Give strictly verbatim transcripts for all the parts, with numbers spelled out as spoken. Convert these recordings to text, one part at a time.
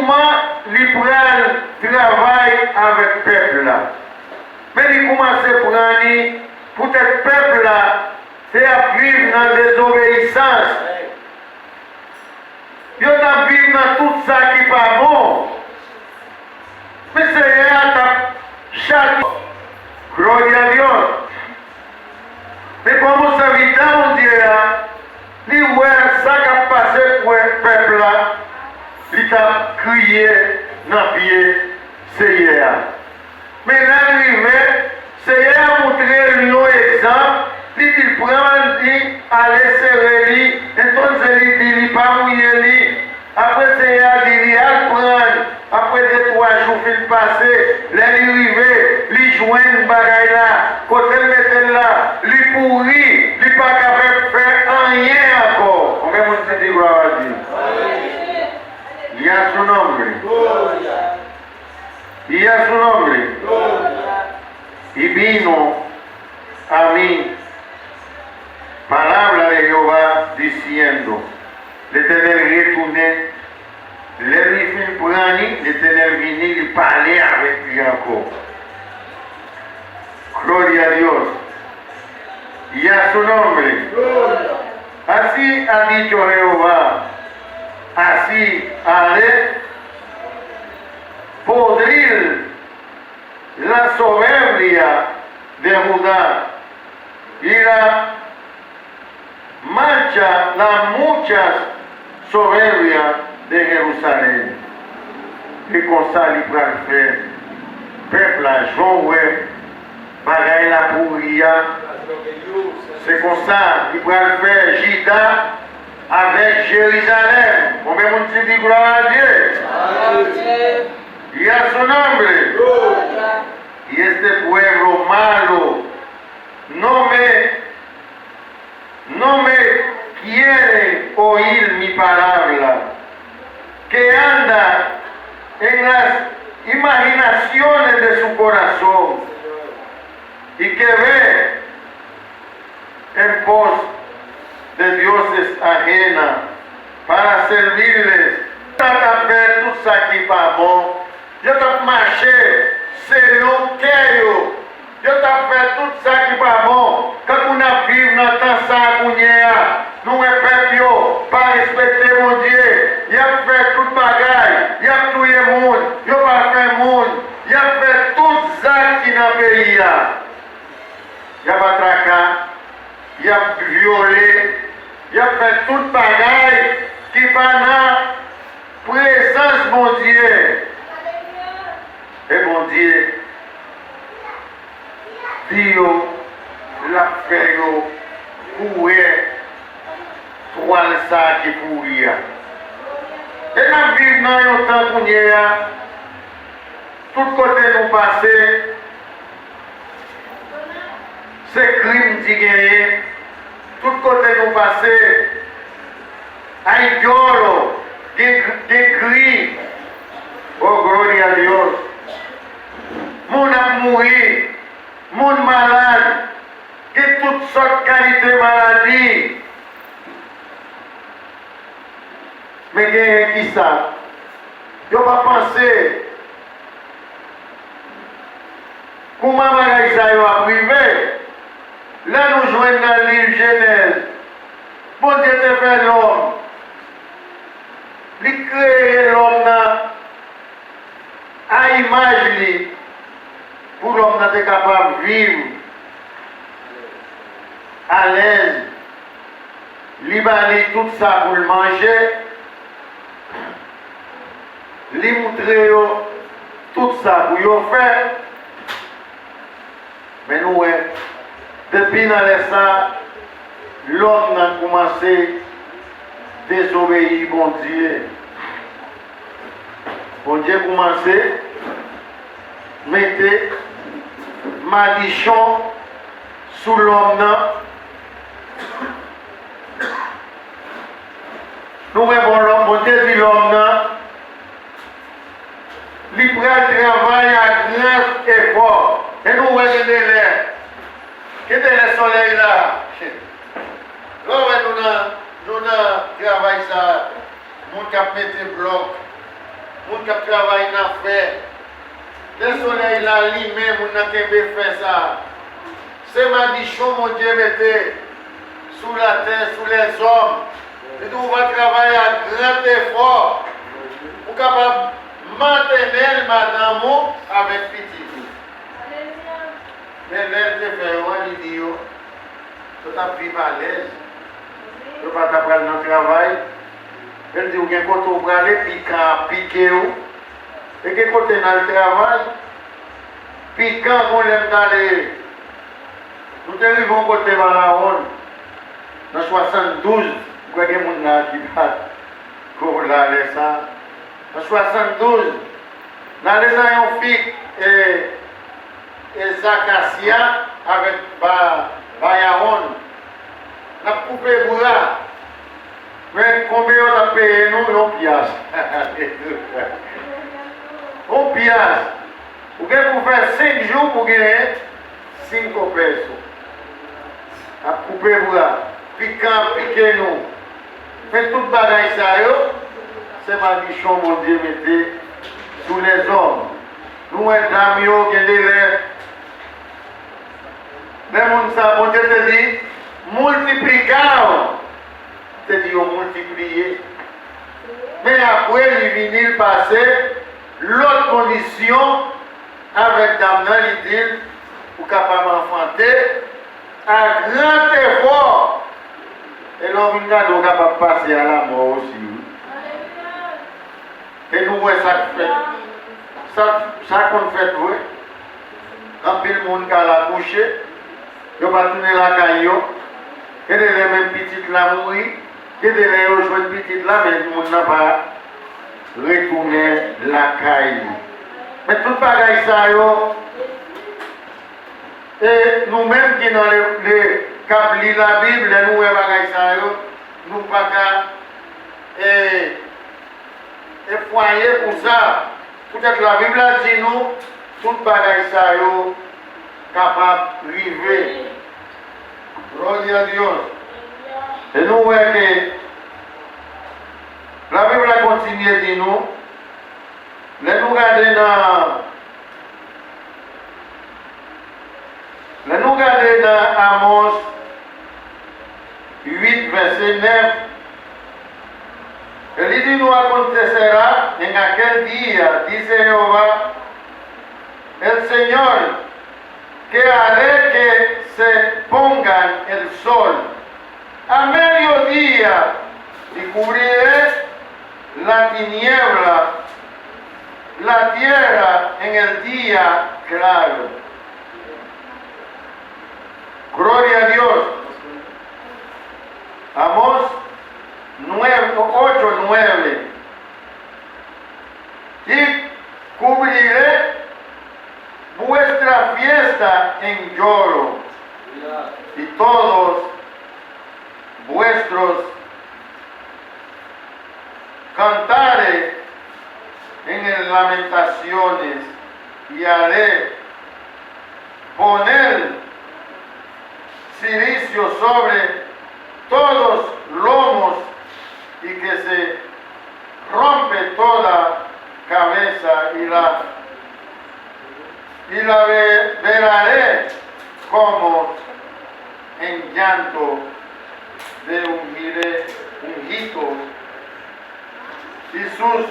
Kòman li pral travay avèk pèp la? Men li kòmanse pran li poutèt pèp la te ap viv nan dezobeyisans. Yo t ap viv nan tout sa ki pa bon. Men Senyè a t ap chati. Gloria a Dios. Men kòm yon sèvitè Bondye a, li wè sa k ap pase pou pèp la, li t ap kriye nan pye Senyè a. Men lè l rive, Senyè a montre l yon egzanp, li di l pran l, li ale sere li, entonse li di li pa mouye li. Apre Senyè a di li al pran l, apre de twa jou fin pase, lè li rive, li jwenn bagay la, kote l mete l la, li pouri, li pa kapab fè anyen ankò. Konbyen moun ki di gloire à Dieu? Il y a su nombre. Y a su nombre. Y vino a mí palabra de Jehová diciendo. Letènèl retounen. Lè li fin pran li, Letènèl vini, li pale avèk li ankò. Gloria a Dios. Y a su nombre. Así ha dicho Jehová. Así haré podrir la soberbia de Judá y la mancha, la mucha soberbia de Jerusalén. E konsa li pral fè pèp la, jan w wè bagay la pouri a. Se konsa li pral fè Jida avèk Jerizalèm. Konbyen moun ki di gloire à Dieu? Y a su nombre. Y este pueblo malo no me, no me quiere oír mi palabra, que anda en las imaginaciones de su corazón y que ve en pos de dioses ajenas para servirles. Yo t ap fè tout sa ki pa bon. Yo t ap mache selon kè yo. Yo t ap fè tout sa ki pa bon. Tankou n ap viv nan tan sa a kounye a, nou wè pèp yo pa respekte Bondye. Y ap fè tout bagay. Y ap touye moun. Yo pa fè moun. Y ap fè tout zak ki nan peyi a. Y ap atraka, y ap vyole, y ap fè tout bagay ki pa nan prezans Bondye. E Bondye di yo, l ap fè yo kouri twal sa a ki pouri a. E n ap viv nan yon tan kounye a, tout kote nou pase, se krim ki genyen. Tout kote nou pase, ay dyòl, gen, gen kri. Oh, gloria a Dios. Moun ap mouri, moun malad, gen tout sòt kalite maladi. Men genyen ki sa? Yo pa panse kòman bagay sa yo ap rive. Lè nou jwenn nan liv Jenèz, Bondye te fè lòm. Li kreye lòm nan a imaj li, pou lòm nan te kapab viv alèz. Li ba li tout sa pou l manje. Li moutre yo tout sa pou yo fè. Men nou wè, depi nan lè sa a, lòm nan kòmanse dezobeyi Bondye. Bondye kòmanse mete madichon sou lòm nan. Nou wè, bon, lòm, Bondye di lòm nan, li pral travay a gran efò. E nou wè gen de lè, gen de lè solèy la. Lè w wè nou nan, nou nan travay sa, moun k ap mete blòk, Moun k ap travay nan fè. Lè solèy la limen, moun nan kenbe fè sa a. Se madichon Bondye mete sou latè, sou lèzòm. Li di w va travay ak gran efò pou w kapab mantenèl madanm ou avèk pitit ou. Men lè l te fè yo an, li di yo, yo t ap viv alèz. Yo pa t ap pral nan travay. E l di w gen kote w prale, pikan ap pike w. E gen kote n al travay. Pikan, gon lè m t ale, nou te rive yon kote Mawon, nan swasanndouz, m kwè gen moun la ki pa t ko la lè sa. Nan swasanndouz, n ale nan yon fik, e, e zakasya avèk ba, bayawonn. N ap koupe bwa. Men konbyen yo t ap peye nou? Yon pyas. Yon pyas. Ou gen pou fè senk jou pou genyen senk peso. Ap koupe bwa. Pikan ap pike nou. Men tout bagay sa yo, se madichon Bondye mete sou lèzòm. Nou wè dam yo gen de lè, men moun sa, Bondye te di, miltiplika w, te di yo miltipliye. Men apre, li vini, l pase lòt kondisyon avèk dam nan, li di l, ou kapab anfante a gran efò. E lè w vin gade, w kapab pase a lamò osi, wi. E nou wè sa k fèt. Sa, sa konn fèt vre. Anpil moun k al akouche, yo pa tounen lakay yo. Gen de lè menm pitit la mouri. Gen de lè yo jwenn pitit la, men moun nan pa retounen lakay li. Men tout bagay sa yo, e nou menm ki nan le, le, k ap li Labib, lè nou wè bagay sa yo, nou pa ka, e, e fwaye pou sa. Poutèt Labib la di nou, tout bagay sa yo kapab rive. Glòri a Dyos. E nou wè ke Labib la kontinye di nou, lè nou gade nan Lè nou gade nan Amos uit, vèsè nèf, e li di nou, acontecerá en aquel día, dice Jehová el Señor, que haré que se pongan el sol a mediodía y cubriré la tiniebla, la tierra en el día claro. Gloria a Dios. Amos nueve, ocho nueve. Y cubriré vuestra fiesta en lloro, y todos vuestros cantares en lamentaciones, y haré poner cilicio sobre todos lomos, y que se rompe toda cabeza, y la, y la ve-, veraré como en llanto de un hile-, un hito, y sus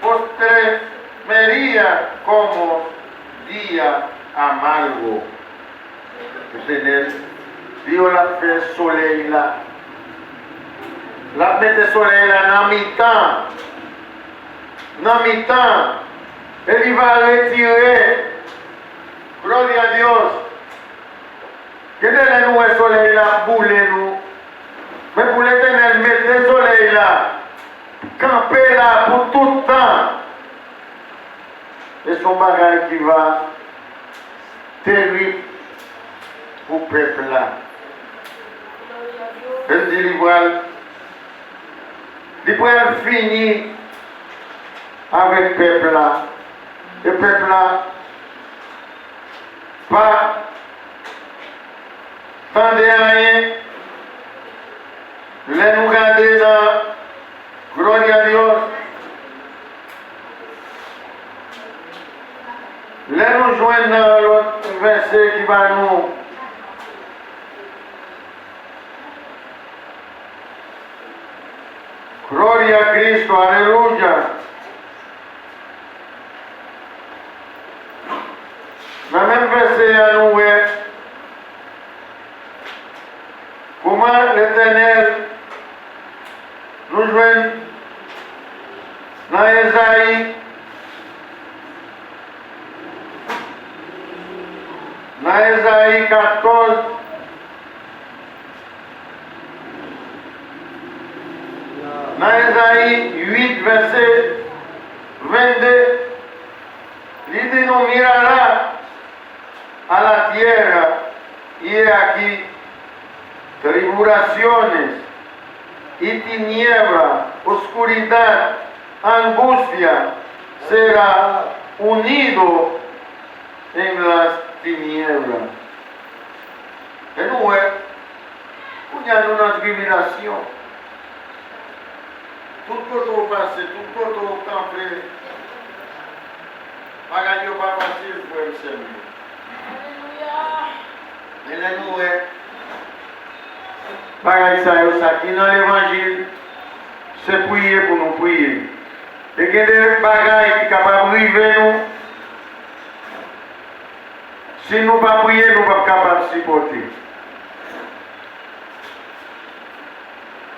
postreré como día amargo. Etènèl di yo l ap fè solèy la. L ap mete solèy la nan mitan. Nan mitan. E li va retire. Glòri a Dyos. Gen de lè nou wè solèy la ap boule nou. Men pou Letènèl mete solèy la, kanpe la pou tout tan, e se yon bagay ki va terib pou pèp la. E l di li pral, li pral fini avèk pèp la. E pèp la pa tande anyen. Lè nou gade nan Glòri a Dyos, Jwenn nan lòt vèse ki ba nou. Glòri a Kristo, alelouya. Nan menm vèse a, nou wè kòman Letènèl, nou jwenn nan Ezayi, nan Ezayi katòz, nan Ezayi uit, vèse vennde, li di nou, "Mira la a la tierra, y he aquí tribulaciones y tiniebla, oscuridad, angustia, será unido en las tinieblas." E nou wè, kounye a nou nan tribilasyon. Tout kote w pase, tout kote w kanpe, bagay yo pa fasil, frè m, sè m yo. Men lè nou wè bagay sa yo, sa ki nan levanjil, se priye pou nou priye. E gen de bagay ki kapab rive nou, si nou pa priye, nou p ap kapab sipòte.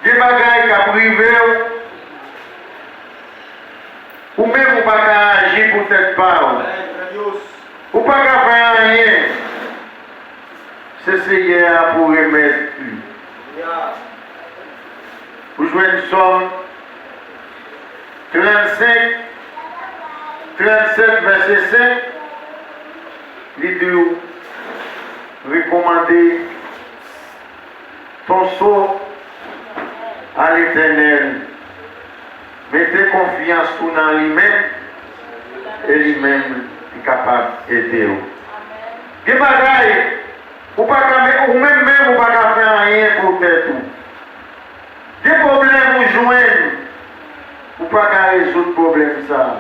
Gen bagay k ap rive w, ou menm ou pa ka aji pou tèt pa w. Ou pa ka fè anyen. Se Seyè a pou remèt li. Ou jwenn Sòm trannsenk, trannsèt, vèse senk, li di w, recommander ton sort à l'Éternel. Mete konfyans ou nan li menm, e li menm li kapab ede w. Gen bagay, ou pa ka, men- ou menm menm, ou pa ka fè anyen pou tèt ou. Gen pwoblèm ou jwenn, ou pa ka rezoud pwoblèm sa a.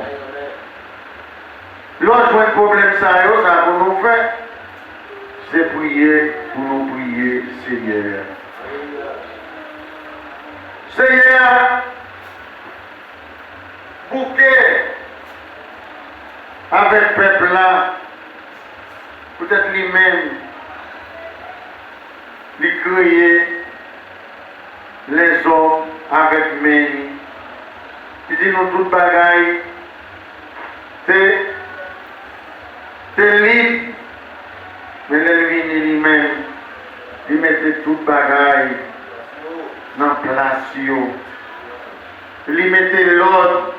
Lè w jwenn pwoblèm sa yo, sa pou nou fè, se priye pou nou priye Seyè a. Seyè a bouke avèk pèp la, poutèt li menm, li kreye lèzòm avèk men li. Li di nou tout bagay te, te lib, men lè l vini li menm, li mete tout bagay nan plas yo. Li mete lòd.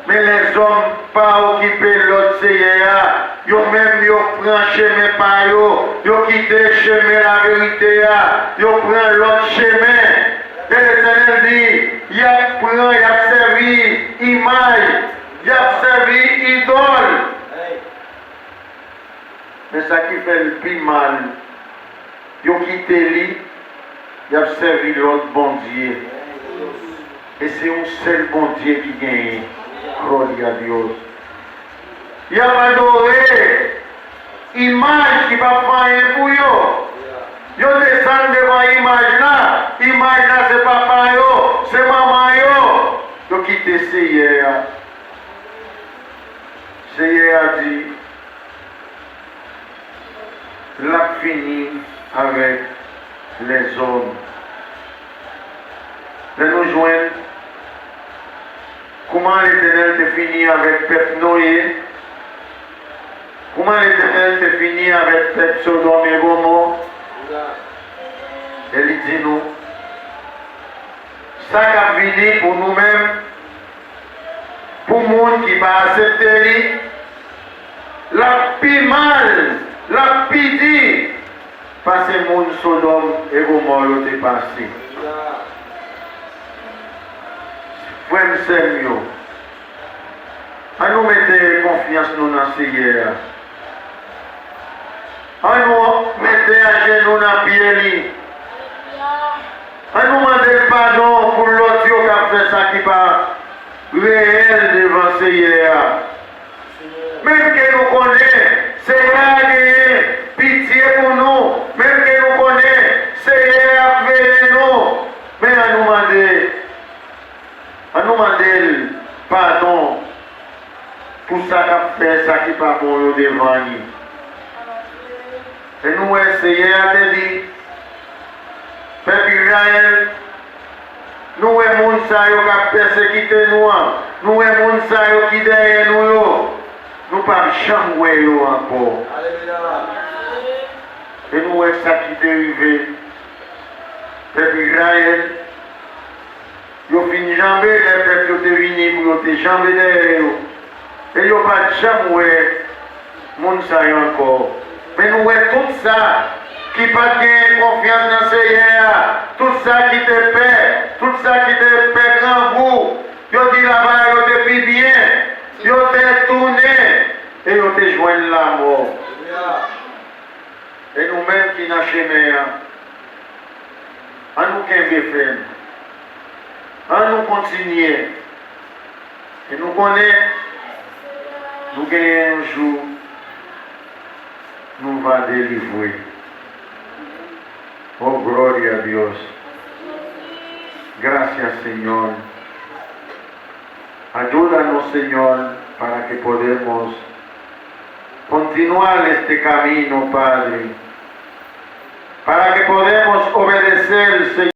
Men lèzòm pa okipe lòd Seyè a. Yo menm, yo pran chemen pa yo. Yo kite chemen laverite a. Yo pran lòt chemen. E Letènèl di, y ap pran, y ap sèvi imaj, y ap sèvi idòl. Men sa ki fè l pi mal, yo kite li, y ap sèvi lòt bondye. E se yon sèl Bondye ki genyen. Gloria a Dios. Y ap adore imaj ki p ap fè anyen pou yo. Yo desann devan imaj la. Imaj la se papa yo, se manman yo. Yo kite Seyè a. Seyè a di, l ap fini avèk lèzòm. Lè nou jwenn kòman Letènèl te fini avèk pèp Noye, kòman Letènèl te fini avèk pèp Sodòm e Gomò, e li di nou, sa k ap vini pou nou menm, pou moun ki pa aksepte li, l ap pi mal, l ap pi di pase moun Sodòm e Gomò yo te pase. Frè m, sè m yo, ann nou mete konfyans nou nan Seyè a. Ann nou mete ajenou nan pye li. Ann nou mande l padon pou lòt yo k ap fè sa ki pa reyèl devan Seyè a. Menm ke nou konnen Senyè a genyen pitye pou nou, menm ke nou konnen Senyè a ap veye nou. Men ann nou mande, ann nou mande l padon pou sa k ap fè sa ki pa bon yo devan li. E nou wè Senyè a te di, pèp Izrayèl, nou wè moun sa yo k ap pèsekite nou an, nou wè moun sa yo ki dèyè nou yo, nou p ap janm wè yo ankò. E nou wè sa ki te rive pèp Izrayèl. Yo fin janbe lè pèp yo te vini pou yo te janbe dèyè yo. E yo pa t janm wè moun sa yo ankò. Men nou wè tout sa ki pa t gen konfyans nan Senyè a, tout sa ki te pè, tout sa ki te pè grangou, yo di laba a yo te pi byen, yo te tounen e yo te jwenn lanmò. E nou menm ki nan chemen an, ann nou kenbe fèm. Ann nou kontinye. E nou konnen nou genyen yon jou nou va delivre. Oh, gloria a Dios. Gracias, Señor. Ayúdanos, Señor, para que podemos continuar este camino, Padre, para que podemos obedecer, Señor.